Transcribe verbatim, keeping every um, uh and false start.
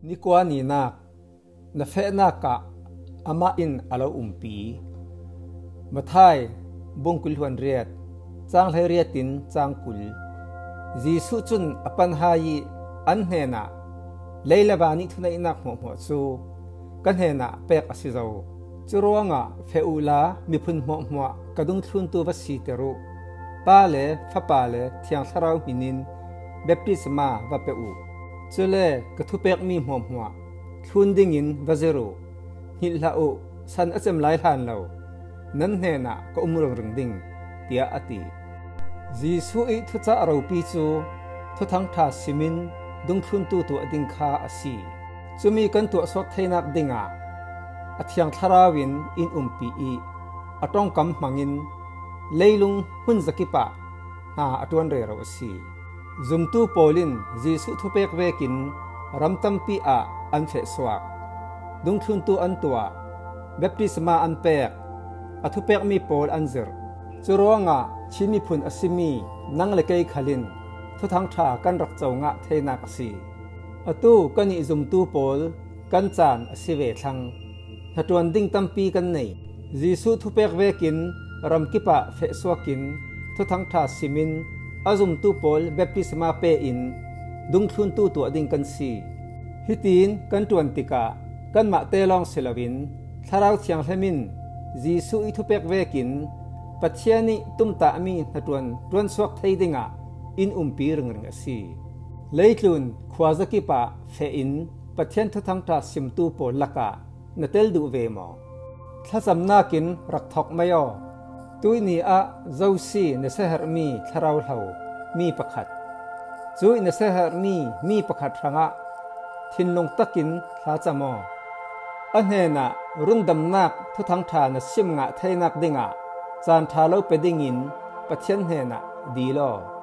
Nikua ninak, na fehnak ah amah in a lo umpi. Mathai bung kul hluan riat, cang hleiriat in cang kul. Jesuh cun a pan hai ih an hnenah, "Lei le van ih thuneihnak hmuahhmuah cu ka hnenah pek a si zo. Curuangah feh uhla miphun hmuahhmuah ka dungthluntu va siter uh. Pa le Fapa le Thiang Thlarau hmin in baptisma va pe uh. Cule ka thupekmi hmuahhmuah thlun dingin va zir uh. Hngilh hlah uh, san a cem lai hlan lo. Nan hnenah ka um ringring ding," tiah a ti. Jesuh ih thucah ropi cu Thuthang ṭha simin dungthluntu tuah ding kha a si. Cumi kan tuahsuak theinak dingah a Thiang Thlarau in in umpi ih a ṭongkam hmangin leilung hmun zakip ah hna a ṭuan rero a si. Zumtu pawl in Jesuh thupek vekin ram tampi ah an fehsuak. Dungthluntu an tuah, baptisma an pek, a thupekmi pawl an zirh. Curuangah Chin miphun a simi nang le kei khal in Thuthang ṭha kan rak co ngah theinak a si. Atu kannih zumtu pawl kan caan a si ve thlang. Hnaṭuan ding tampi kan nei. Jesuh thupek vekin ramkip ah fehsuak in Thuthang ṭha simin a zumtu pawl baptisma pe in dungthluntu tuah ding kan si. Hitin kan ṭuan tikah kanmah te lawng si loin Thlarau Thianghlim in Jesuh ih thupek vekin Pathian ih tumtahmi hnaṭuan ṭuansuak thei dingah in umpi ringring a si. Leitlun khuazakip ah feh in Pathian Thuthang ṭha simtu pawl lakah na tel duh ve maw? Thlacamnak in rak thawk mai aw. Tuihni ah Zosi na siaherhmi thlarau hlo mi pakhat, cuih na siaherhmi mi pakhat hrangah thinlung takin thlacam aw. A hnenah rundamnak Thuthang ṭha na sim ngah theinak dingah caan ṭha lo pe dingin Pathian hnenah dil aw.